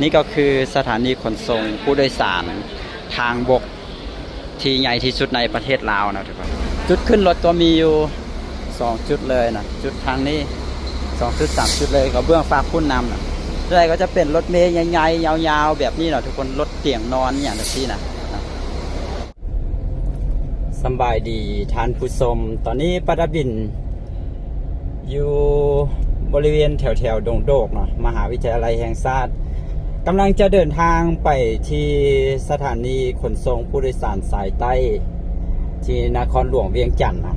ນີ້ກໍຄືສະຖານີຂົນສົ່ງຜູ້ໂດຍສານທາງບົກທີ່ໃຫຍ່ທີ່ສຸດໃນປະເທດລາວນະທຸກຄົນ. ຈຸດຂຶ້ນລົດກໍມີຢູ່ສອງຈຸດເລີຍນະ, ຈຸດທາງນີ້ສອງຈຸດ ສາມຈຸດເລີຍ, ກໍເບື້ອງຟາກພຸ້ນນຳນະ. ສ່ວນໃຫຍ່ກໍຈະເປັນລົດເມໃຫຍ່ໆ ຍາວໆ ແບບນີ້ນະທຸກຄົນ, ລົດຕຽງນອນອີ່ຫຍັງຈັ່ງຊີ້ນະ. ສຳບາຍດີທ່ານຜູ້ຊົມ, ຕອນນີ້ປະດັບດິນຢູ່ບໍລິເວນແຖວໆ ດົງໂດກເນາະ, ມະຫາວິທະຍາໄລແຫ່ງຊາດ, ກຳລັງຈະເດີນທາງໄປທີ່ສະຖານີຂົນສົ່ງຜູ້ໂດຍສານສາຍໃຕ້ ທີ່ນະຄອນຫຼວງວຽງຈັນເນາະ.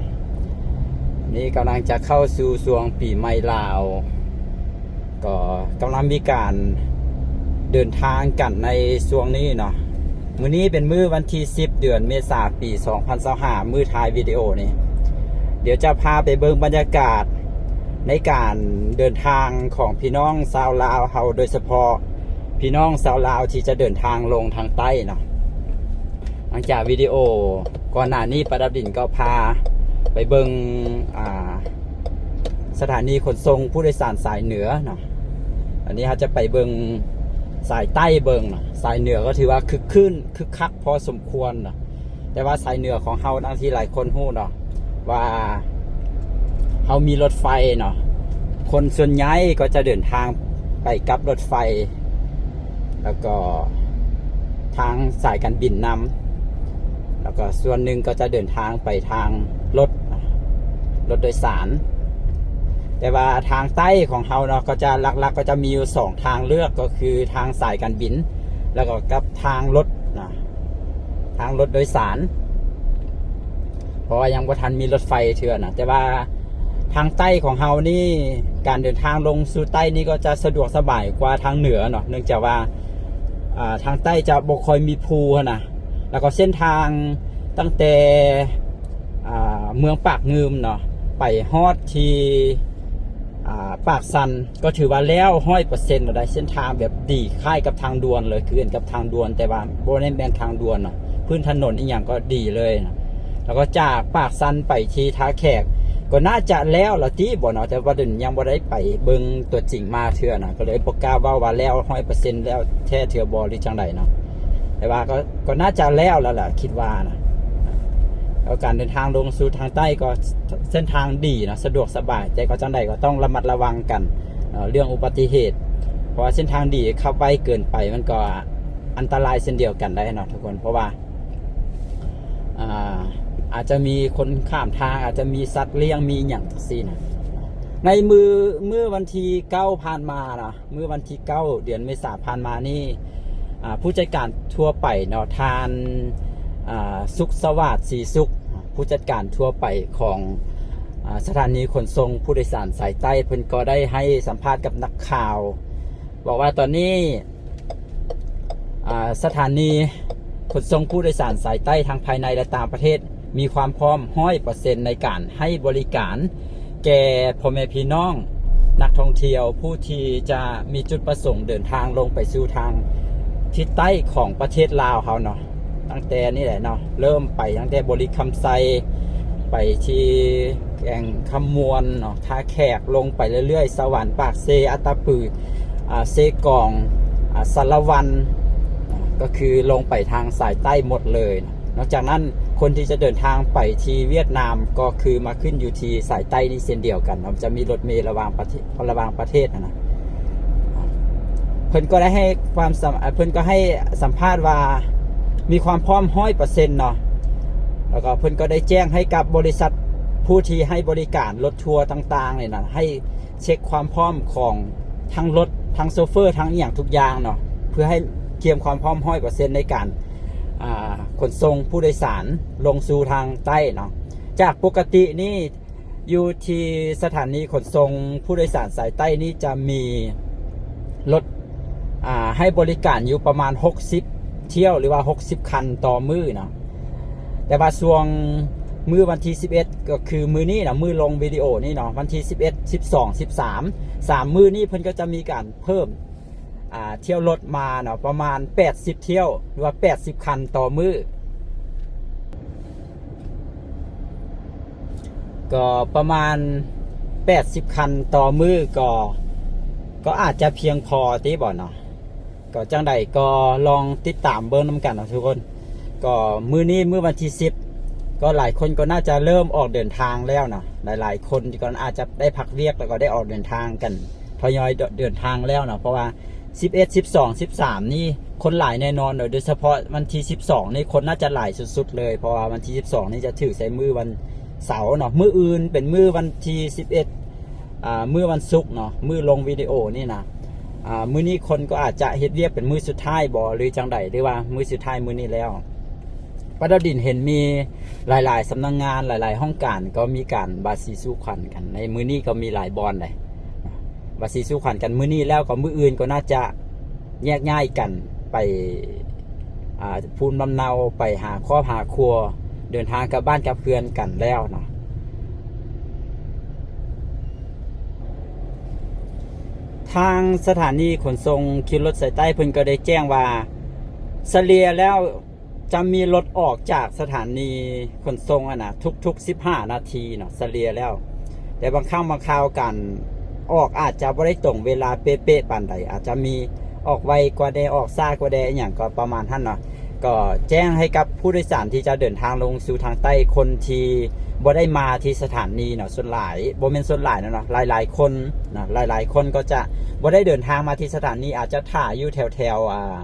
ນີ້ກຳລັງຈະເຂົ້າສູ່ຊ່ວງປີໃໝ່ລາວ. ກໍກຳລັງມີການເດີນທາງກັນໃນຊ່ວງນີ້ເນາະ. ມື້ນີ້ເປັນມື້ວັນທີສິບ ເດືອນເມສາ ປີສອງພັນຊາວຫ້າ ມື້ຖ່າຍວິດີໂອນີ້. ດຽວຈະພາໄປເບິ່ງບັນຍາກາດໃນການເດີນທາງຂອງພີ່ນ້ອງຊາວລາວເຮົາ, ໂດຍສະເພາະພີ່ນ້ອງຊາວລາວທີ່ຈະເດີນທາງລົງທາງໃຕ້ເນາະ. ຫຼັງຈາກວິດີໂອກ່ອນໜ້ານີ້ ປະດັບດິນກໍພາໄປເບິ່ງ ອ່າ ສະຖານີຂົນສົ່ງຜູ້ໂດຍສານສາຍເໜືອເນາະ. ອັນນີ້ເຮົາຈະໄປເບິ່ງສາຍໃຕ້ເບິ່ງເນາະ. ສາຍເໜືອກໍຖືວ່າຄຶກຄື້ນຄຶກຄັກພໍສົມຄວນເນາະ, ແຕ່ວ່າສາຍເໜືອຂອງເຮົາ ດັ່ງທີ່ຫຼາຍຄົນຮູ້ເນາະ ວ່າເຮົາມີລົດໄຟເນາະ, ຄົນສ່ວນໃຫຍ່ກໍຈະເດີນທາງໄປກັບລົດໄຟ ແລ້ວກໍທາງສາຍການບິນນຳ, ແລ້ວກໍສ່ວນໜຶ່ງກໍຈະເດີນທາງໄປທາງລົດ, ລົດໂດຍສານ. ແຕ່ວ່າທາງໃຕ້ຂອງເຮົາເນາະ ກໍຈະຫຼັກໆ ກໍຈະມີຢູ່ສອງທາງເລືອກ, ກໍຄືທາງສາຍການບິນ ແລ້ວກໍກັບທາງລົດນະ, ທາງລົດໂດຍສານ. ເພາະວ່າຍັງບໍ່ທັນມີລົດໄຟເທື່ອນະ, ແຕ່ວ່າທາງໃຕ້ຂອງເຮົານີ້ ການເດີນທາງລົງສູ່ໃຕ້ນີ້ກໍຈະສະດວກສະບາຍກວ່າທາງເໜືອເນາະ, ເນື່ອງຈາກວ່າ ອ່າ ທາງໃຕ້ຈະບໍ່ຄ່ອຍມີພູຫັ້ນນະ. ແລ້ວກໍເສັ້ນທາງຕັ້ງແຕ່ ອ່າ ເມືອງປາກງື່ມເນາະ ໄປຮອດທີ່ ອ່າ ປາກຊັນ ກໍຖືວ່າແລ້ວຮ້ອຍເປີເຊັນແລ້ວໄດ໋. ເສັ້ນທາງແບບດີຄ້າຍກັບທາງດ່ວນເລີຍ, ຄືກັນກັບທາງດ່ວນ, ແຕ່ວ່າບໍ່ໄດ້ແມ່ນທາງດ່ວນເນາະ, ພື້ນຖະໜົນອີ່ຫຍັງກໍດີເລີຍນະ. ແລ້ວກໍຈາກປາກຊັນໄປທີ່ທ່າແຂກ ກໍໜ້າຈະແລ້ວລະຕິບໍ່ເນາະ, ແຕ່ວ່າດຽວນີ້ຍັງບໍ່ໄດ້ໄປເບິ່ງຕົວຈິງມາເທື່ອນະ, ກໍເລີຍບໍ່ກ້າເວົ້າວ່າແລ້ວຮ້ອຍເປີເຊັນ ແລ້ວແທ້ເທື່ອບໍ່ ຫຼືຈັ່ງໃດເນາະ. ແຕ່ວ່າກໍ ກໍໜ້າຈະແລ້ວແລ້ວລະ ຄິດວ່ານະ. ແລ້ວການເດີນທາງລົງສູ່ທາງໃຕ້ກໍເສັ້ນທາງດີເນາະ, ສະດວກສະບາຍ, ແຕ່ກໍຈັ່ງໃດກໍຕ້ອງລະມັດລະວັງກັນ ເອີ ເລື່ອງອຸບັດຕິເຫດ, ເພາະວ່າເສັ້ນທາງດີຂັບໄວເກີນໄປ ມັນກໍອັນຕະລາຍເຊັ່ນດຽວກັນໄດ໋ເນາະທຸກຄົນ. ເພາະວ່າ ອ່າ ອາດຈະມີຄົນຂ້າມທາງ, ອາດຈະມີສັດລ້ຽງ, ມີຫຍັງຈັ່ງຊີ້ນະ. ໃນມື້ ມື້ວັນທີເກົ້າຜ່ານມານະ, ມື້ວັນທີເກົ້າ ເດືອນເມສາຜ່ານມານີ້ ອ່າ ຜູ້ຈັດການທົ່ວໄປເນາະ, ທ່ານ ອ່າ ສຸກສະຫວາດ ສີສຸກ, ຜູ້ຈັດການທົ່ວໄປຂອງ ອ່າ ສະຖານີຂົນສົ່ງຜູ້ໂດຍສານສາຍໃຕ້ ເພິ່ນກໍໄດ້ໃຫ້ສຳພາດກັບນັກຂ່າວ ບອກວ່າຕອນນີ້ ອ່າ ສະຖານີຂົນສົ່ງຜູ້ໂດຍສານສາຍໃຕ້ ທັງພາຍໃນ ແລະ ຕ່າງປະເທດ ມີຄວາມພ້ອມຮ້ອຍເປີເຊັນໃນການໃຫ້ບໍລິການແກ່ພໍ່ແມ່ພີ່ນ້ອງນັກທ່ອງທ່ຽວ ຜູ້ທີ່ຈະມີຈຸດປະສົງເດີນທາງລົງໄປສູ່ທາງທິດໃຕ້ຂອງປະເທດລາວເຮົາເນາະ. ຕັ້ງແຕ່ນີ້ແຫຼະເນາະ, ເລີ່ມໄປຕັ້ງແຕ່ບໍລິຄຳໄຊ ໄປທີ່ແກ່ງຄຳມ່ວນເນາະ, ທ່າແຂກ, ລົງໄປເລື້ອຍໆ ສະຫວັນ, ປາກເຊ, ອັດຕະປື, ອ່າ ເຊກອງ, ອ່າ ສາລະວັນ, ກໍຄືລົງໄປທາງສາຍໃຕ້ໝົດເລີຍ. ນອກຈາກນັ້ນ ຄົນທີ່ຈະເດີນທາງໄປທີ່ຫວຽດນາມ ກໍຄືມາຂຶ້ນຢູ່ທີ່ສາຍໃຕ້ນີ້ເຊັ່ນດຽວກັນເນາະ, ຈະມີລົດເມລະຫວ່າງປະເທດ ລະຫວ່າງປະເທດຫັ້ນນະ. ເພິ່ນກໍໄດ້ໃຫ້ຄວາມສຳ ເພິ່ນກໍໃຫ້ສຳພາດວ່າມີຄວາມພ້ອມຮ້ອຍເປີເຊັນເນາະ, ແລ້ວກໍເພິ່ນກໍໄດ້ແຈ້ງໃຫ້ກັບບໍລິສັດຜູ້ທີ່ໃຫ້ບໍລິການລົດທົວຕ່າງໆນີ້ນະ ໃຫ້ເຊັກຄວາມພ້ອມຂອງທັງລົດ ທັງໂຊເຟີ ທັງອີ່ຫຍັງທຸກຢ່າງເນາະ, ເພື່ອໃຫ້ກຽມຄວາມພ້ອມຮ້ອຍເປີເຊັນໃນການ ອ່າ ຂົນສົ່ງຜູ້ໂດຍສານລົງສູ່ທາງໃຕ້ເນາະ. ຈາກປົກກະຕິນີ້ ຢູ່ທີ່ສະຖານີຂົນສົ່ງຜູ້ໂດຍສານສາຍໃຕ້ນີ້ຈະມີລົດ ອ່າ ໃຫ້ບໍລິການຢູ່ປະມານຫົກສິບຖ້ຽວ ຫຼືວ່າຫົກສິບຄັນຕໍ່ມື້ເນາະ. ແຕ່ວ່າຊ່ວງມື້ວັນທີສິບເອັດ ກໍຄືມື້ນີ້ເນາະ, ມື້ລົງວິດີໂອນີ້ເນາະ, ວັນທີສິບເອັດ ສິບສອງ ສິບສາມ ສາມມື້ນີ້ເພິ່ນກໍຈະມີການເພີ່ມ ອ່າ ຖ້ຽວລົດມາເນາະ ປະມານແປດສິບຖ້ຽວ ຫຼືວ່າແປດສິບຄັນຕໍ່ມື້, ກໍປະມານແປດສິບຄັນຕໍ່ມື້ ກໍ ກໍອາດຈະພຽງພໍຕິບໍ່ເນາະ. ກໍຈັ່ງໃດກໍລອງຕິດຕາມເບິ່ງນຳກັນເນາະທຸກຄົນ. ກໍມື້ນີ້ມື້ວັນທີສິບ ກໍຫຼາຍຄົນກໍໜ້າຈະເລີ່ມອອກເດີນທາງແລ້ວເນາະ, ຫຼາຍໆຄົນກໍອາດຈະໄດ້ພັກວຽກ ແລ້ວກໍໄດ້ອອກເດີນທາງກັນ ທະຍອຍເດີນທາງແລ້ວເນາະ. ເພາະວ່າສິບເອັດ ສິບສອງ ສິບສາມນີ້ຄົນຫຼາຍແນ່ນອນເນາະ, ໂດຍສະເພາະວັນທີສິບສອງນີ້ຄົນໜ້າຈະຫຼາຍສຸດໆເລີຍ ເພາະວ່າວັນທີສິບສອງນີ້ຈະຖືກໃສ່ມື້ວັນເສົາເນາະ, ມື້ອື່ນເປັນມື້ວັນທີສິບເອັດ ອ່າ ມື້ວັນສຸກເນາະ, ມື້ລົງວິດີໂອນີ້ນະ. ອ່າ ມື້ນີ້ຄົນກໍອາດຈະເຮັດວຽກເປັນມື້ສຸດທ້າຍບໍ ຫຼືຈັ່ງໃດ ຫຼືວ່າມື້ສຸດທ້າຍມື້ນີ້ແລ້ວ. ປາດອກດິນເຫັນມີຫຼາຍໆສຳນັກງານ ຫຼາຍໆຫ້ອງການກໍມີການບາສີສູ່ຂວັນກັນ, ໃນມື້ນີ້ກໍມີຫຼາຍບ່ອນໃດ໋ ບາສີສູ່ຂວັນກັນມື້ນີ້ແລ້ວ ກໍມື້ອື່ນກໍໜ້າຈະແຍກຍ້າຍກັນໄປ ອ່າ ພູມລຳເນົາ ໄປຫາຄອບຫາຄົວ ເດີນທາງກັບບ້ານກັບເຮືອນກັນແລ້ວເນາະ. ທາງສະຖານີຂົນສົ່ງຂີ່ລົດສາຍໃຕ້ເພິ່ນກໍໄດ້ແຈ້ງວ່າ ສະເລ່ຍແລ້ວຈະມີລົດອອກຈາກສະຖານີຂົນສົ່ງຫັ້ນນະ ທຸກໆສິບຫ້ານາທີເນາະ ສະເລ່ຍແລ້ວ. ແຕ່ບາງຄັ້ງບາງຄາວການອອກອາດຈະບໍ່ໄດ້ຕົງເວລາເປະໆປານໃດ, ອາດຈະມີອອກໄວກວ່າແດ່ ອອກຊ້າກວ່າແດ່ ອີ່ຫຍັງກໍປະມານຫັ້ນເນາະ. ກໍແຈ້ງໃຫ້ກັບຜູ້ໂດຍສານທີ່ຈະເດີນທາງລົງສູ່ທາງໃຕ້ ຄົນທີ່ບໍ່ໄດ້ມາທີ່ສະຖານີເນາະ, ສ່ວນຫຼາຍ ບໍ່ແມ່ນສ່ວນຫຼາຍເນາະ ຫຼາຍໆຄົນເນາະ ຫຼາຍໆຄົນກໍຈະບໍ່ໄດ້ເດີນທາງມາທີ່ສະຖານີ, ອາດຈະຖ້າຢູ່ແຖວໆ ອ່າ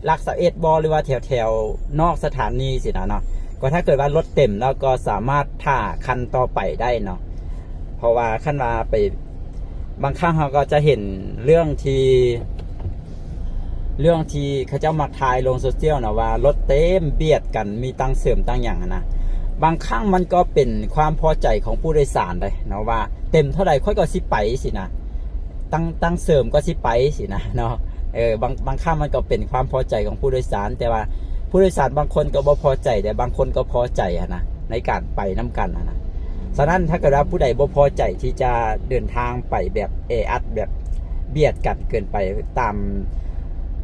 ຫຼັກຊາວເອັດບໍ ຫຼືວ່າແຖວໆນອກສະຖານີຊີ້ນະເນາະ. ກໍຖ້າເກີດວ່າລົດເຕັມແລ້ວກໍສາມາດຖ້າຄັນຕໍ່ໄປໄດ້ເນາະ. ເພາະວ່າຄັນວ່າໄປ ບາງຄັ້ງເຮົາກໍຈະເຫັນເລື່ອງທີ່ ເລື່ອງທີ່ເຂົາເຈົ້າມັກຖ່າຍລົງໂຊຊຽວນະ ວ່າລົດເຕັມບຽດກັນ ມີຕັ່ງເສີມຕັ່ງຫຍັງຫັ້ນນະ. ບາງຄັ້ງມັນກໍເປັນຄວາມພໍໃຈຂອງຜູ້ໂດຍສານເດ້ເນາະ ວ່າເຕັມເທົ່າໃດຂ້ອຍກໍຊິໄປຊີ້ນະ, ຕັ່ງ ຕັ່ງເສີມກໍຊິໄປຊີ້ນະເນາະ. ເອີ ບາງ ບາງຄັ້ງມັນກໍເປັນຄວາມພໍໃຈຂອງຜູ້ໂດຍສານ, ແຕ່ວ່າຜູ້ໂດຍສານບາງຄົນກໍບໍ່ພໍໃຈ ແຕ່ບາງຄົນກໍພໍໃຈຫັ້ນນະ ໃນການໄປນຳກັນຫັ້ນນະ. ສະນັ້ນ ຖ້າເກີດວ່າຜູ້ໃດບໍ່ພໍໃຈທີ່ຈະເດີນທາງໄປແບບແອອັດ ແບບບຽດກັນເກີນໄປ ຕາມ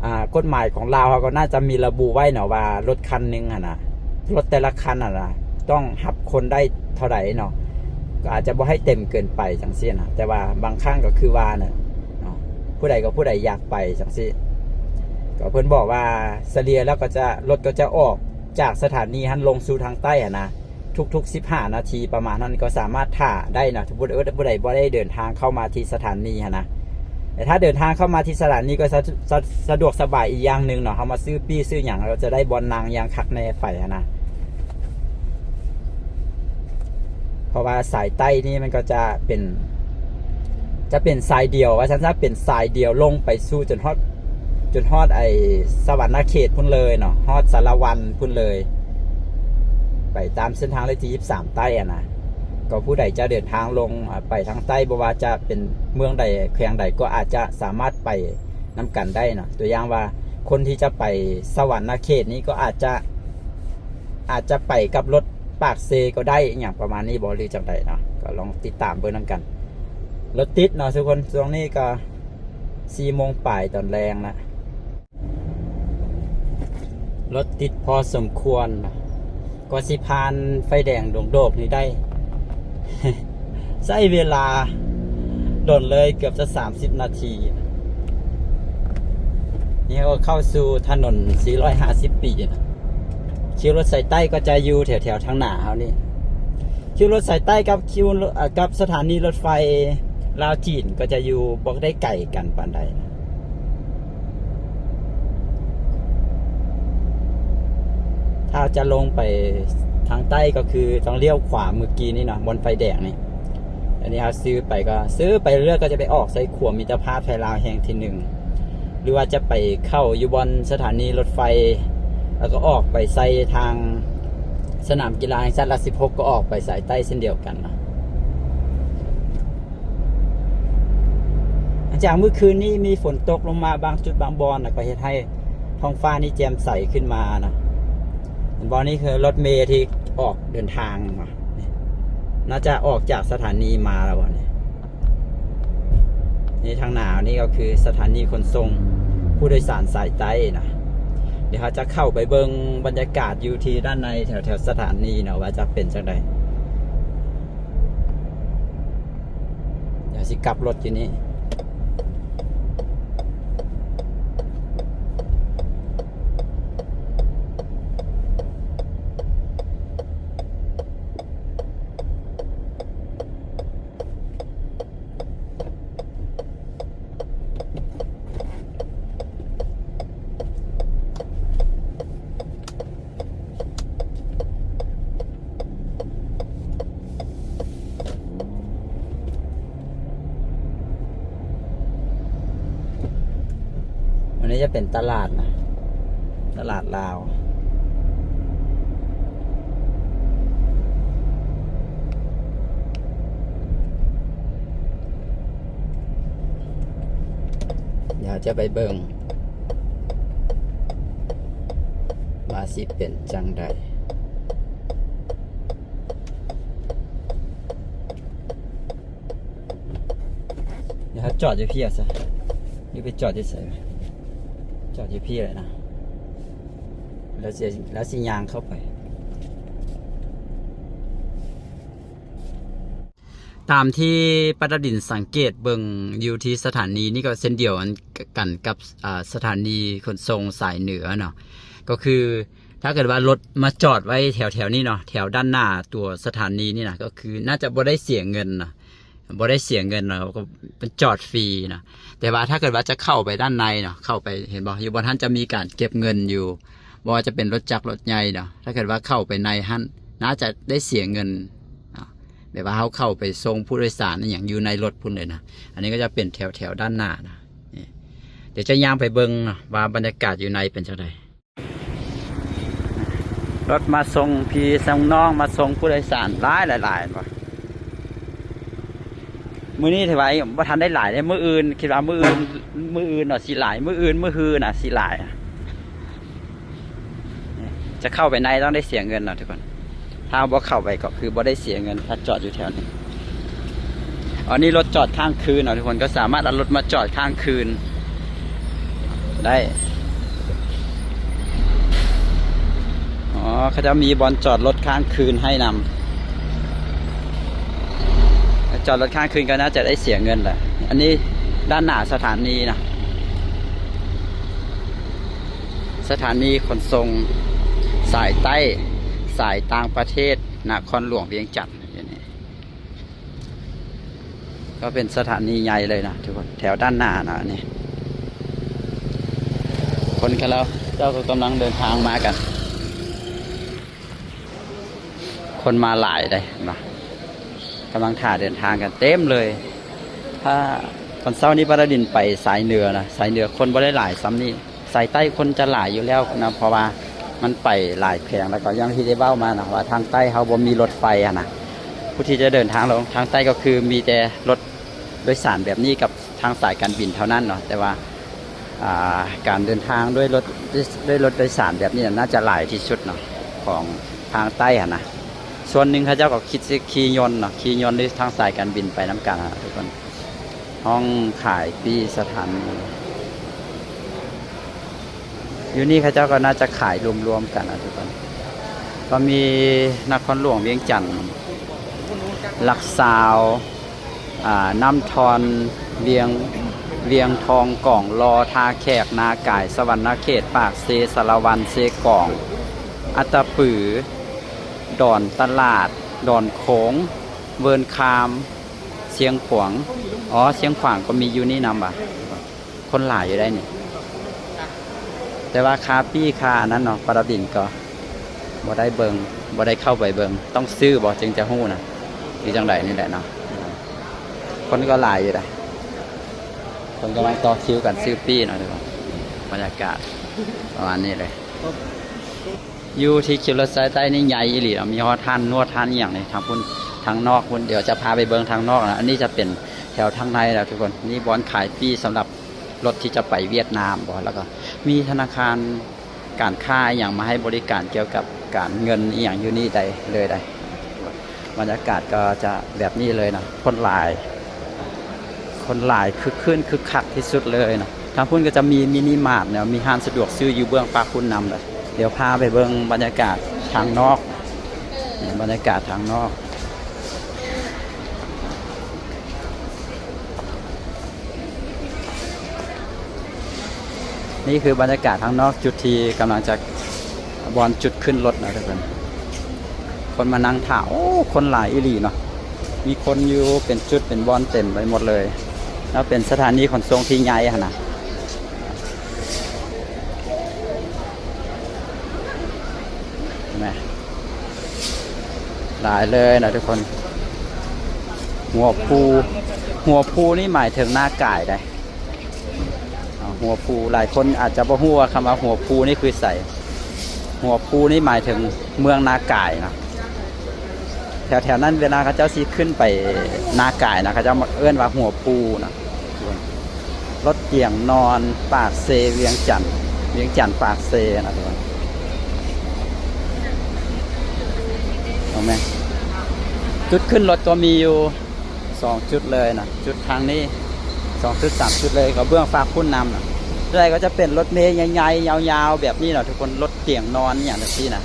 ອ່າ ກົດໝາຍຂອງລາວເຮົາກໍໜ້າຈະມີລະບຸໄວ້ເນາະ ວ່າລົດຄັນໜຶ່ງຫັ້ນນະ ລົດແຕ່ລະຄັນຫັ້ນນະ ຕ້ອງຮັບຄົນໄດ້ເທົ່າໃດເນາະ, ກໍອາດຈະບໍ່ໃຫ້ເຕັມເກີນໄປຈັ່ງຊີ້ນະ. ແຕ່ວ່າບາງຄັ້ງກໍຄືວ່ານະເນາະ ຜູ້ໃດກໍຜູ້ໃດຢາກໄປຈັ່ງຊີ້ ກໍເພິ່ນບອກວ່າສະເລ່ຍແລ້ວກໍຈະ ລົດກໍຈະອອກຈາກສະຖານີຫັ້ນລົງສູ່ທາງໃຕ້ຫັ້ນນະ ທຸກໆສິບຫ້ານາທີປະມານນັ້ນ ກໍສາມາດຖ້າໄດ້ເນາະ. ຜູ້ ຜູ້ໃດບໍ່ໄດ້ເດີນທາງເຂົ້າມາທີ່ສະຖານີຫັ້ນນະ, ແຕ່ຖ້າເດີນທາງເຂົ້າມາທີ່ສະຖານີກໍສະ ສະ ສະດວກສະບາຍອີກຢ່າງໜຶ່ງເນາະ, ເຮົາມາຊື້ປີ້ຊື້ຫຍັງ ເຮົາຈະໄດ້ບ່ອນນັ່ງຢ່າງຄັກແນ່ໄປຫັ້ນນະ. ເພາະວ່າສາຍໃຕ້ນີ້ມັນກໍຈະເປັນ ຈະເປັນສາຍດຽວ ວ່າຊັ້ນຊະ, ເປັນສາຍດຽວລົງໄປສູ່ຈົນຮອດ ຈົນຮອດໄອ້ສະຫວັນນະເຂດພຸ້ນເລີຍເນາະ, ຮອດສາລະວັນພຸ້ນເລີຍ ໄປຕາມເສັ້ນທາງເລກທີຊາວສາມໃຕ້ຫັ້ນນະ. ກໍຜູ້ໃດຈະເດີນທາງລົງ ອາ ໄປທາງໃຕ້ ບໍ່ວ່າຈະເປັນເມືອງໃດແຂວງໃດ ກໍອາດຈະສາມາດໄປນຳກັນໄດ້ເນາະ. ຕົວຢ່າງວ່າ ຄົນທີ່ຈະໄປສະຫວັນນະເຂດນີ້ ກໍອາດຈະ ອາດຈະໄປກັບລົດປາກເຊກໍໄດ້ ອີ່ຫຍັງປະມານນີ້ບໍ ຫຼືຈັ່ງໃດເນາະ, ກໍລອງຕິດຕາມເບິ່ງນຳກັນ. ລົດຕິດເນາະທຸກຄົນ, ຊ່ວງນີ້ກໍສີ່ໂມງປາຍຕອນແລງລະ. ລົດຕິດພໍສົມຄວນ ກວ່າຊິຜ່ານໄຟແດງດວງໂດກນີ້ໄດ້ ໃຊ້ເວລາດົນເລີຍ ເກືອບຈະສາມສິບນາທີ. ນີ້ກໍເຂົ້າສູ່ຖະໜົນສີ່ຮ້ອຍຫ້າສິບປີນະ. ຄິວລົດສາຍໃຕ້ກໍຈະຢູ່ແຖວໆທາງໜ້າເຮົານີ້. ຄິວລົດສາຍໃຕ້ກັບຄິວ ເອີ ກັບສະຖານີລົດໄຟລາວຈີນກໍຈະຢູ່ບໍ່ໄດ້ໄກກັນປານໃດ. ຖ້າຈະລົງໄປທາງໃຕ້ກໍຄືຕ້ອງລ້ຽວຂວາເມື່ອກີ້ນີ້ເນາະ, ບ່ອນໄຟແດງນີ້. ອັນນີ້ເຮົາຊື້ໄປ ກໍຊື້ໄປເລື້ອຍ ກໍຈະໄປອອກໃສ່ຂົວມິດຕະພາບໄທລາວແຫ່ງທີໜຶ່ງ ຫຼືວ່າຈະໄປເຂົ້າຢູ່ບ່ອນສະຖານີລົດໄຟ ແລ້ວກໍອອກໄປໃສ່ທາງສະໜາມກິລາແຫ່ງຊາດຫຼັກສິບຫົກ ກໍອອກໄປສາຍໃຕ້ເຊັ່ນດຽວກັນເນາະ. ຫຼັງຈາກມື້ຄືນນີ້ມີຝົນຕົກລົງມາບາງຈຸດບາງບ່ອນ ແລ້ວກໍເຮັດໃຫ້ທ້ອງຟ້ານີ້ແຈ່ມໃສຂຶ້ນມາເນາະ. ເຫັນບໍ່? ນີ້ຄືລົດເມທີ່ອອກເດີນທາງເນາະ, ໜ້າຈະອອກຈາກສະຖານີມາແລ້ວບໍນີ້. ນີ້ທາງໜ້ານີ້ກໍຄືສະຖານີຂົນສົ່ງຜູ້ໂດຍສານສາຍໃຕ້ນະ. ດຽວເຮົາຈະເຂົ້າໄປເບິ່ງບັນຍາກາດຢູ່ທີ່ດ້ານໃນແຖວໆສະຖານີເນາະ ວ່າຈະເປັນຈັ່ງໃດ. ດຽວຊິກັບລົດຢູ່ນີ້. ນີ້ຈະເປັນຕະຫຼາດນະ ຕະຫຼາດລາວ. ດຽວຈະໄປເບິ່ງວ່າຊິເປັນຈັ່ງໃດ. ດຽວເຮົາຈອດຢູ່ພີ້ຊະ ຫຼືໄປຈອດຢູ່ໃສ? ຈອດຢູ່ພີ້ແຫຼະນະ ແລ້ວຊິ ແລ້ວຊິຍ່າງເຂົ້າໄປ. ຕາມທີ່ປະດັບດິນສັງເກດເບິ່ງຢູ່ທີ່ສະຖານີນີ້ກໍເຊັ່ນດຽວກັນກັບ ອາ ສະຖານີຂົນສົ່ງສາຍເໜືອເນາະ ກໍຄື ຖ້າເກີດວ່າລົດມາຈອດໄວ້ແຖວໆນີ້ເນາະ ແຖວດ້ານໜ້າຕົວສະຖານີນີ້ນະ ກໍຄືໜ້າຈະບໍ່ໄດ້ເສຍເງິນນະ ບໍ່ໄດ້ເສຍເງິນເນາະ ກໍເປັນຈອດຟຣີນະ. ແຕ່ວ່າຖ້າເກີດວ່າຈະເຂົ້າໄປດ້ານໃນເນາະ ເຂົ້າໄປ ເຫັນບໍ່ ຢູ່ບ່ອນຫັ້ນຈະມີການເກັບເງິນຢູ່ ບໍ່ວ່າຈະເປັນລົດຈັກລົດໃຫຍ່ເນາະ. ຖ້າເກີດວ່າເຂົ້າໄປໃນຫັ້ນ ໜ້າຈະໄດ້ເສຍເງິນເນາະ ແບບວ່າເຮົາເຂົ້າໄປສົ່ງຜູ້ໂດຍສານອີ່ຫຍັງຢູ່ໃນລົດພຸ້ນເລີຍນະ. ອັນນີ້ກໍຈະເປັນແຖວໆດ້ານໜ້ານະ. ນີ້ ດຽວຈະຍ່າງໄປເບິ່ງເນາະ ວ່າບັນຍາກາດຢູ່ໃນເປັນຈັ່ງໃດ. ລົດມາສົ່ງພີ່ສົ່ງນ້ອງ ມາສົ່ງຜູ້ໂດຍສານຫຼາຍໆໆ ເຫັນບໍ່? ມື້ນີ້ຖືວ່າບໍ່ທັນໄດ້ຫຼາຍເດ້ ມື້ອື່ນ ຄິດວ່າມື້ອື່ນ ມື້ອື່ນເນາະ ຊິຫຼາຍ ມື້ອື່ນ ມື້ຮືນນະ ຊິຫຼາຍ. ຈະເຂົ້າໄປໃນຕ້ອງໄດ້ເສຍເງິນເນາະທຸກຄົນ. ຖ້າບໍ່ເຂົ້າໄປກໍຄືບໍ່ໄດ້ເສຍເງິນ ຖ້າຈອດຢູ່ແຖວນີ້. ອັນນີ້ລົດຈອດຄ້າງຄືນເນາະທຸກຄົນ ກໍສາມາດເອົາລົດມາຈອດຄ້າງຄືນໄດ້. ອໍ ເຂົາເຈົ້າມີບ່ອນຈອດລົດຄ້າງຄືນໃຫ້ນຳ. ຈອດລົດຄ້າງຄືນກໍໜ້າຈະໄດ້ເສຍເງິນແຫຼະ. ອັນນີ້ດ້ານໜ້າສະຖານີນະ. ສະຖານີຂົນສົ່ງສາຍໃຕ້ ສາຍຕ່າງປະເທດ ນະຄອນຫຼວງວຽງຈັນ. ກໍເປັນສະຖານີໃຫຍ່ເລີຍນະທຸກຄົນ ແຖວດ້ານໜ້ານະ. ອັນນີ້ຄົນຂະເຈົ້າກໍກຳລັງເດີນທາງມາກັນ. ຄົນມາຫຼາຍເດ້ ເຫັນບໍ່? ກຳລັງຖ້າເດີນທາງກັນເຕັມເລີຍ. ຖ້າຕອນເຊົ້ານີ້ປະດັບດິນໄປສາຍເໜືອນະ ສາຍເໜືອຄົນບໍ່ໄດ້ຫຼາຍສ່ຳນີ້. ສາຍໃຕ້ຄົນຈະຫຼາຍຢູ່ແລ້ວນະ ເພາະວ່າມັນໄປຫຼາຍແຂວງ ແລ້ວກໍຢ່າງທີ່ໄດ້ເວົ້າມານະ ວ່າທາງໃຕ້ເຮົາບໍ່ມີລົດໄຟຫັ້ນນະ. ຜູ້ທີ່ຈະເດີນທາງລົງທາງໃຕ້ກໍຄືມີແຕ່ລົດໂດຍສານແບບນີ້ກັບທາງສາຍການບິນເທົ່ານັ້ນເນາະ. ແຕ່ວ່າ ອ່າ ການເດີນທາງດ້ວຍລົດ ດ້ວຍລົດໂດຍສານແບບນີ້ນະ ໜ້າຈະຫຼາຍທີ່ສຸດເນາະ ຂອງທາງໃຕ້ຫັ້ນນະ. ສ່ວນໜຶ່ງເຂົາເຈົ້າກໍຂີ່ ຂີ່ຍົນເນາະ ຂີ່ຍົນ ຫຼືທາງສາຍການບິນໄປນຳກັນຫັ້ນນະທຸກຄົນ. ຫ້ອງຂາຍປີ້ສະຖານີ ຢູ່ນີ້ເຂົາເຈົ້າກໍໜ້າຈະຂາຍລວມໆກັນນະທຸກຄົນ. ກໍມີນະຄອນຫຼວງວຽງຈັນ ຫຼັກຊາວ ອ່າ ນ້ຳທອນ ວຽງ ວຽງທອງ ກອງລໍ ທ່າແຂກ ນາກາຍ ສະຫວັນນະເຂດ ປາກເຊ ສາລະວັນ ເຊກອງ ອັດຕະປື ດອນຕະຫຼາດ ດອນໂຂງ ເວີນຄາມ ຊຽງຂວາງ. ອໍ ຊຽງຂວາງກໍມີຢູ່ນີ້ນຳຫວາ? ຄົນຫຼາຍຢູ່ໄດ໋ນີ້. ແຕ່ວ່າຄ່າປີ້ຄ່າອັນນັ້ນເນາະ ປະດັບດິນກໍບໍ່ໄດ້ເບິ່ງ ບໍ່ໄດ້ເຂົ້າໄປເບິ່ງ ຕ້ອງຊື້ບໍ່ຈຶ່ງຈະຮູ້ນະ ຫຼືຈັ່ງໃດນີ້ແຫຼະເນາະ. ຄົນກໍຫຼາຍຢູ່ໄດ໋ ຄົນກຳລັງຕໍ່ຄິວກັນຊື້ປີ້ເນາະ. ບັນຍາກາດປະມານນີ້ເລີຍ. ຢູ່ທີ່ຂີ່ລົດສາຍໃຕ້ນີ້ໃຫຍ່ອີ່ຫຼີເນາະ ມີຮອດຮ້ານນວດຮ້ານອີ່ຫຍັງນີ້ ທາງພຸ້ນ ທາງນອກພຸ້ນ. ດຽວຈະພາໄປເບິ່ງທາງນອກນະ. ອັນນີ້ຈະເປັນແຖວທາງໃນແລ້ວທຸກຄົນ. ມີບ່ອນຂາຍປີ້ສຳລັບລົດທີ່ຈະໄປຫວຽດນາມບໍ ແລ້ວກໍມີທະນາຄານການຄ້າອີ່ຫຍັງມາໃຫ້ບໍລິການກ່ຽວກັບການເງິນອີ່ຫຍັງຢູ່ນີ້ໄດ້ເລີຍໄດ໋. ບັນຍາກາດກໍຈະແບບນີ້ເລີຍນະ ຄົນຫຼາຍ ຄົນຫຼາຍຄຶກຄື້ນຄຶກຄັກທີ່ສຸດເລີຍນະ. ທາງພຸ້ນກໍຈະມີມິນິມາດເນາະ ມີຮ້ານສະດວກຊື້ຢູ່ເບື້ອງຟາກພຸ້ນນຳ. ດຽວພາໄປເບິ່ງບັນຍາກາດທາງນອກ ບັນຍາກາດທາງນອກ. ນີ້ຄືບັນຍາກາດທາງນອກ ຈຸດທີ່ກຳລັງຈະ ບ່ອນຈຸດຂຶ້ນລົດນະທຸກຄົນ. ຄົນມານັ່ງຖ້າ ໂອ້ ຄົນຫຼາຍອີ່ຫຼີເນາະ. ມີຄົນຢູ່ເປັນຈຸດເປັນບ່ອນເຕັມໄປໝົດເລີຍ. ແລ້ວເປັນສະຖານີຂົນສົ່ງທີ່ໃຫຍ່ຫັ້ນນະ. ເຫັນໄໝ? ຫຼາຍເລີຍນະທຸກຄົນ. ຫົວພູ ຫົວພູນີ້ໝາຍເຖິງໜ້າກາຍໃດ໋. ເອົາ ຫົວພູ ຫຼາຍຄົນອາດຈະບໍ່ຮູ້ວ່າຄຳວ່າຫົວພູນີ້ຄືໃສ. ຫົວພູນີ້ໝາຍເຖິງເມືອງນາກາຍເນາະ. ແຖວໆນັ້ນເວລາເຂົາເຈົ້າຊິຂຶ້ນໄປນາກາຍນະ ເຂົາເຈົ້າມັກເອີ້ນວ່າຫົວພູນະ. ລົດຕຽງນອນປາກເຊວຽງຈັນ ວຽງຈັນປາກເຊນະທຸກຄົນ. ເຫັນໄໝ? ຈຸດຂຶ້ນລົດກໍມີຢູ່ ສອງຈຸດເລີຍນະ, ຈຸດທາງນີ້ສອງຈຸດ ສາມຈຸດເລີຍ ກໍເບື້ອງຟາກພຸ້ນນຳນະ. ສ່ວນໃຫຍ່ກໍຈະເປັນລົດເມໃຫຍ່ໆ ຍາວໆ ແບບນີ້ເນາະທຸກຄົນ, ລົດຕຽງນອນອີ່ຫຍັງຈັ່ງຊີ້ນະ.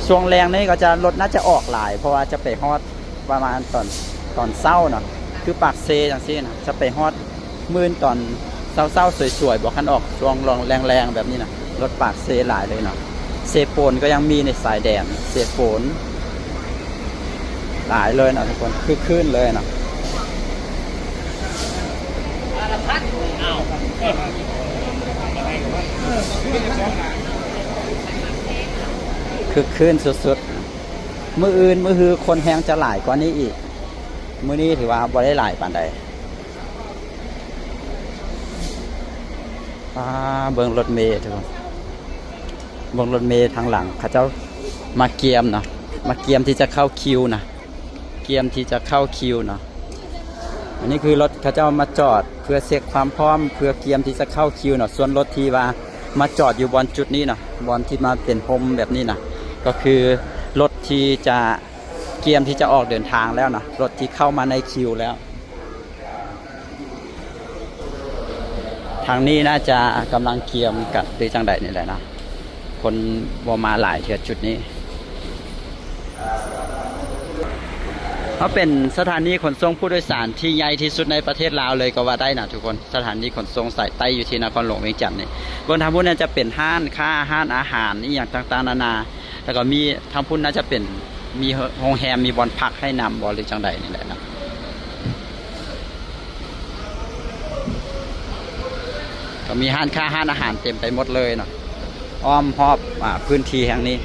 ຊ່ວງແລງນີ້ກໍຈະ ລົດໜ້າຈະອອກຫຼາຍ ເພາະວ່າຈະໄປຮອດປະມານຕອນ ຕອນເຊົ້າເນາະ, ຄືປາກເຊຈັ່ງຊີ້ນະ ຈະໄປຮອດ ມື້ຕອນເຊົ້າໆ ສວຍໆ ບໍ່ຄັນອອກ ຊ່ວງແລງໆ ແບບນີ້ນະ ລົດປາກເຊຫຼາຍເລີຍເນາະ. ເຊໂປນກໍຍັງມີໃນຊາຍແດນ ເຊໂປນຫຼາຍເລີຍເນາະທຸກຄົນ, ຄຶກຄື້ນເລີຍເນາະ. ຄຶກຄື້ນສຸດໆ. ມື້ອື່ນມື້ຮືຄົນແຮງຈະຫຼາຍກວ່ານີ້ອີກ, ມື້ນີ້ຖືວ່າບໍ່ໄດ້ຫຼາຍປານໃດ. ອ່າ ເບິ່ງລົດເມທຸກຄົນ, ເບິ່ງລົດເມທາງຫຼັງ ເຂົາເຈົ້າມາກຽມເນາະ, ມາກຽມທີ່ຈະເຂົ້າຄິວນະ, ກຽມທີ່ຈະເຂົ້າຄິວເນາະ. ອັນນີ້ຄືລົດເຂົາເຈົ້າມາຈອດເພື່ອເຊັກຄວາມພ້ອມ ເພື່ອກຽມທີ່ຈະເຂົ້າຄິວເນາະ. ສ່ວນລົດທີ່ວ່າມາຈອດຢູ່ບ່ອນຈຸດນີ້ເນາະ, ບ່ອນທີ່ມາເປັນຮົ່ມແບບນີ້ນະ ກໍຄືລົດທີ່ຈະ ກຽມທີ່ຈະອອກເດີນທາງແລ້ວນະ, ລົດທີ່ເຂົ້າມາໃນຄິວແລ້ວ. ທາງນີ້ໜ້າຈະກຳລັງກຽມກັນ ຫຼື ຈັ່ງໃດນີ້ແຫຼະນະ, ຄົນບໍ່ມາຫຼາຍເທື່ອຈຸດນີ້. ເຮົາເປັນສະຖານີຂົນສົ່ງຜູ້ໂດຍສານທີ່ໃຫຍ່ທີ່ສຸດໃນປະເທດລາວເລີຍກໍວ່າໄດ້ນະທຸກຄົນ, ສະຖານີຂົນສົ່ງສາຍໃຕ້ຢູ່ທີ່ນະຄອນຫຼວງວຽງຈັນນີ້. ເບິ່ງທາງພຸ້ນນະ ຈະເປັນຮ້ານຄ້າ ຮ້ານອາຫານ ອີ່ຫຍັງຕ່າງໆນານາ. ແລ້ວກໍມີທາງພຸ້ນໜ້າຈະເປັນ ມີໂຮງແຮມ ມີບ່ອນພັກໃຫ້ນຳບໍ ຫຼື ຈັ່ງໃດນີ້ແຫຼະເນາະ. ກໍມີຮ້ານຄ້າ ຮ້ານອາຫານເຕັມໄປໝົດເລີຍເນາະ ອ້ອມຮອບ ອາ ພື້ນທີ່ແຫ່ງນີ້.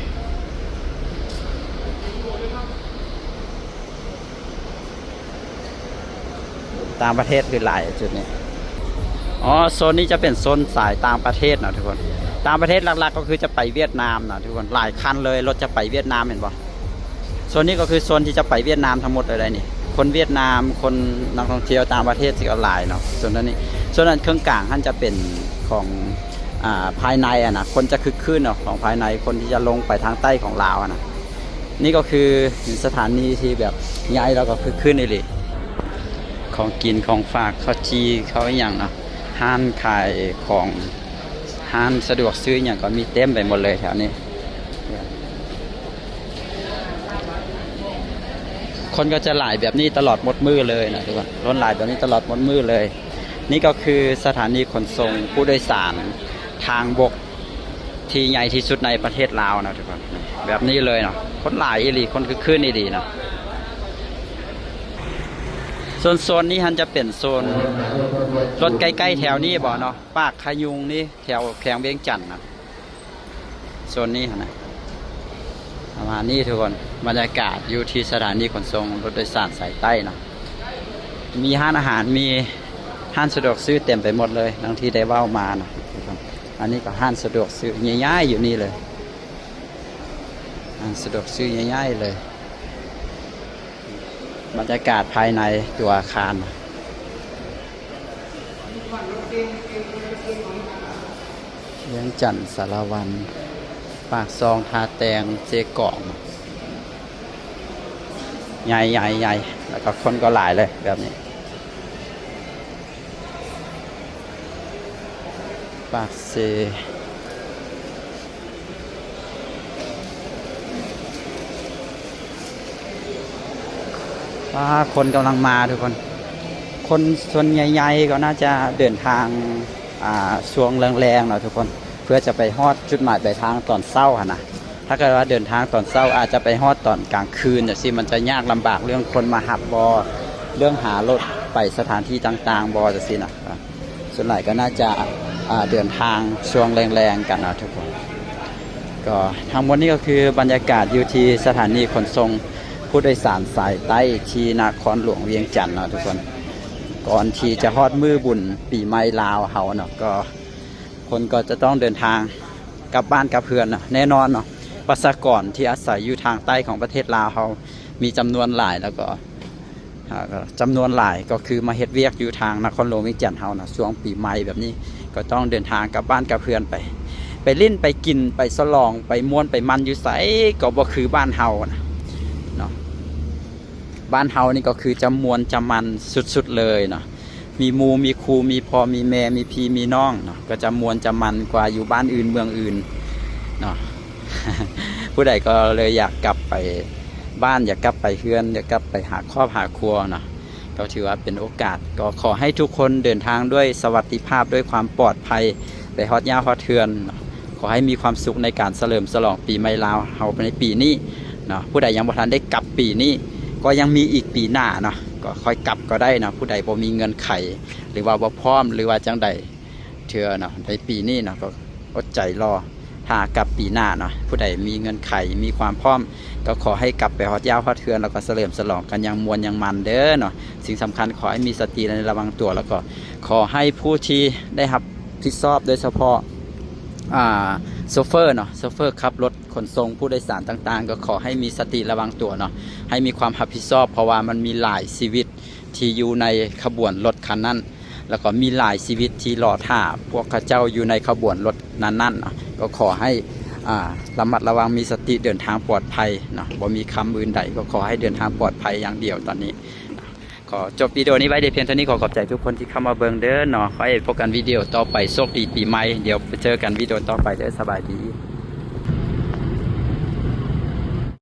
ຕ່າງປະເທດຄືຫຼາຍຈຸດນີ້. ອໍ ໂຊນນີ້ຈະເປັນໂຊນສາຍຕ່າງປະເທດເນາະທຸກຄົນ. ຕ່າງປະເທດຫຼັກໆກໍຄືຈະໄປຫວຽດນາມເນາະທຸກຄົນ. ຫຼາຍຄັນເລີຍ ລົດຈະໄປຫວຽດນາມ ເຫັນບໍ່? ໂຊນນີ້ກໍຄືໂຊນທີ່ຈະໄປຫວຽດນາມທັງໝົດເລີຍໄດ໋ນີ້. ຄົນຫວຽດນາມ ຄົນນັກທ່ອງທ່ຽວຕ່າງປະເທດຊິກໍຫຼາຍເນາະ ໂຊນນັ້ນນີ້. ໂຊນນັ້ນເຄິ່ງກາງຫັ້ນຈະເປັນຂອງ ອ່າ ພາຍໃນຫັ້ນນະ, ຄົນຈະຄຶກຄື້ນເນາະ ຂອງພາຍໃນ, ຄົນທີ່ຈະລົງໄປທາງໃຕ້ຂອງລາວຫັ້ນນະ. ນີ້ກໍຄືເປັນສະຖານີທີ່ແບບໃຫຍ່ ແລ້ວກໍຄຶກຄື້ນອີ່ຫຼີ. ຂອງກິນຂອງຝາກ ເຂົ້າຈີ່ ເຂົ້າອີ່ຫຍັງເນາະ, ຮ້ານຂາຍຂອງ ຮ້ານສະດວກຊື້ຫຍັງກໍມີເຕັມໄປໝົດເລີຍແຖວນີ້. ຄົນກໍຈະຫຼາຍແບບນີ້ຕະຫຼອດໝົດມື້ເລີຍນະທຸກຄົນ, ຄົນຫຼາຍແບບນີ້ຕະຫຼອດໝົດມື້ເລີຍ. ນີ້ກໍຄືສະຖານີຂົນສົ່ງຜູ້ໂດຍສານທາງບົກ ທີ່ໃຫຍ່ທີ່ສຸດໃນປະເທດລາວນະທຸກຄົນ. ແບບນີ້ເລີຍເນາະ, ຄົນຫຼາຍອີ່ຫຼີ, ຄົນຄຶກຄື້ນອີ່ຫຼີເນາະ. ສ່ວນໂຊນນີ້ຫັ້ນຈະເປັນໂຊນລົດໃກ້ໆແຖວນີ້ບໍເນາະ, ປາກຂະຍຸງນີ້ ແຖວແຂວງວຽງຈັນນະ. ໂຊນນີ້ຫັ້ນນະ ປະມານນີ້ທຸກຄົນ, ບັນຍາກາດຢູ່ທີ່ສະຖານີຂົນສົ່ງລົດໂດຍສານສາຍໃຕ້ເນາະ. ມີຮ້ານອາຫານ ມີຮ້ານສະດວກຊື້ເຕັມໄປໝົດເລີຍ ດັ່ງທີ່ໄດ້ເວົ້າມານະ. ອັນນີ້ກໍຮ້ານສະດວກຊື້ໃຫຍ່ໆຢູ່ນີ້ເລີຍ, ຮ້ານສະດວກຊື້ໃຫຍ່ໆເລີຍ. ບັນຍາກາດພາຍໃນຕົວອາຄານ ວຽງຈັນ, ສາລະວັນ, ປາກຊ່ອງ, ທ່າແຕງ, ເຊກອງ ໃຫຍ່ໆໆ ແລ້ວກໍຄົນກໍຫຼາຍເລີຍແບບນີ້. ປາກເຊ ປາ ຄົນກຳລັງມາທຸກຄົນ. ຄົນສ່ວນໃຫຍ່ໆກໍໜ້າຈະເດີນທາງ ອ່າ ຊ່ວງແລງໆເນາະທຸກຄົນ, ເພື່ອຈະໄປຮອດຈຸດໝາຍປາຍທາງຕອນເຊົ້າຫັ້ນນະ. ຖ້າເກີດວ່າເດີນທາງຕອນເຊົ້າ ອາດຈະໄປຮອດຕອນກາງຄືນຈັ່ງຊີ້ ມັນຈະຍາກລຳບາກເລື່ອງຄົນມາຮັບບໍ ເລື່ອງຫາລົດໄປສະຖານທີ່ຕ່າງໆບໍ ຈັ່ງຊີ້ນະ. ສ່ວນຫຼາຍກໍໜ້າຈະ ອ່າ ເດີນທາງຊ່ວງແລງໆກັນນະທຸກຄົນ. ກໍທັງໝົດນີ້ກໍຄືບັນຍາກາດຢູ່ທີ່ສະຖານີຂົນສົ່ງຜູ້ໂດຍສານສາຍໃຕ້ທີ່ນະຄອນຫຼວງວຽງຈັນເນາະທຸກຄົນ. ກ່ອນທີ່ຈະຮອດມື້ບຸນປີໃໝ່ລາວເຮົາເນາະ ກໍ ຄົນກໍຈະຕ້ອງເດີນທາງກັບບ້ານກັບເຮືອນເນາະ. ແນ່ນອນເນາະ ປະຊາກອນທີ່ອາໄສຢູ່ທາງໃຕ້ຂອງປະເທດລາວເຮົາມີຈຳນວນຫຼາຍ ແລ້ວກໍ ອ່າ ຈຳນວນຫຼາຍກໍຄືມາເຮັດວຽກຢູ່ທາງນະຄອນຫຼວງວຽງຈັນເຮົານະ. ຊ່ວງປີໃໝ່ແບບນີ້ກໍຕ້ອງເດີນທາງກັບບ້ານກັບເຮືອນໄປ ໄປຫຼິ້ນໄປກິນໄປສະຫຼອງໄປມ່ວນໄປມັນຢູ່ໃສກໍບໍ່ຄືບ້ານເຮົານະເນາະ. ບ້ານເຮົານີ້ກໍຄືຈະມ່ວນຈະມັນສຸດໆເລີຍເນາະ ມີໝູ່ມີຄູ່ ມີພໍ່ມີແມ່ ມີພີ່ມີນ້ອງເນາະ ກໍຈະມ່ວນຈະມັນກວ່າຢູ່ບ້ານອື່ນເມືອງອື່ນເນາະ. ຜູ້ໃດກໍເລີຍຢາກກັບໄປບ້ານ ຢາກກັບໄປເຮືອນ ຢາກກັບໄປຫາຄອບຫາຄົວເນາະ ກໍຖືວ່າເປັນໂອກາດ. ກໍຂໍໃຫ້ທຸກຄົນເດີນທາງດ້ວຍສະຫວັດດີພາບ ດ້ວຍຄວາມປອດໄພ ໄປຮອດຍາມຮອດເຮືອນເນາະ. ຂໍໃຫ້ມີຄວາມສຸກໃນການສະເຫຼີມສະຫຼອງປີໃໝ່ລາວເຮົາໃນປີນີ້ເນາະ. ຜູ້ໃດຍັງບໍ່ທັນໄດ້ກັບປີນີ້ ກໍຍັງມີອີກປີໜ້າເນາະ ກໍຄ່ອຍກັບກໍໄດ້ເນາະ. ຜູ້ໃດບໍ່ມີເງື່ອນໄຂ ຫຼືວ່າບໍ່ພ້ອມ ຫຼືວ່າຈັ່ງໃດເທື່ອເນາະ ໃນປີນີ້ເນາະ ກໍອົດໃຈລໍຖ້າກັບປີໜ້າເນາະ. ຜູ້ໃດມີເງື່ອນໄຂ ມີຄວາມພ້ອມ ກໍຂໍໃຫ້ກັບໄປຮອດຍາມຮອດເຮືອນ ແລ້ວກໍສະເຫຼີມສະຫຼອງກັນຢ່າງມ່ວນຢ່າງມັນເດີເນາະ. ສິ່ງສຳຄັນຂໍໃຫ້ມີສະຕິໃນລະວັງຕົວ ແລ້ວກໍຂໍໃຫ້ຜູ້ທີ່ໄດ້ຮັບຜິດຊອບ ໂດຍສະເພາະ ອ່າ ໂຊເຟີເນາະ ໂຊເຟີຂັບລົດຂົນສົ່ງຜູ້ໂດຍສານຕ່າງໆ ກໍຂໍໃຫ້ມີສະຕິລະວັງຕົວເນາະ ໃຫ້ມີຄວາມຮັບຜິດຊອບ ເພາະວ່າມັນມີຫຼາຍຊີວິດທີ່ຢູ່ໃນຂະບວນລົດຄັນນັ້ນ ແລ້ວກໍມີຫຼາຍຊີວິດທີ່ລໍຖ້າພວກເຂົາເຈົ້າຢູ່ໃນຂະບວນລົດນັ້ນໆເນາະ. ກໍຂໍໃຫ້ ອ່າ ລະມັດລະວັງ ມີສະຕິ ເດີນທາງປອດໄພເນາະ ບໍ່ມີຄຳອື່ນໃດ ກໍຂໍໃຫ້ເດີນທາງປອດໄພຢ່າງດຽວຕອນນີ້. ຂໍຈົບວິດີໂອນີ້ໄວ້ແຕ່ພຽງເທົ່ານີ້. ຂໍຂອບໃຈທຸກຄົນທີ່ເຂົ້າມາເບິ່ງເດີເນາະ. ຂໍໃຫ້ພົບກັນວິດີໂອຕໍ່ໄປ. ໂຊກດີປີໃໝ່. ດຽວໄປເຈີກັນວິດີໂອຕໍ່ໄປເດີ. ສະບາຍດີ.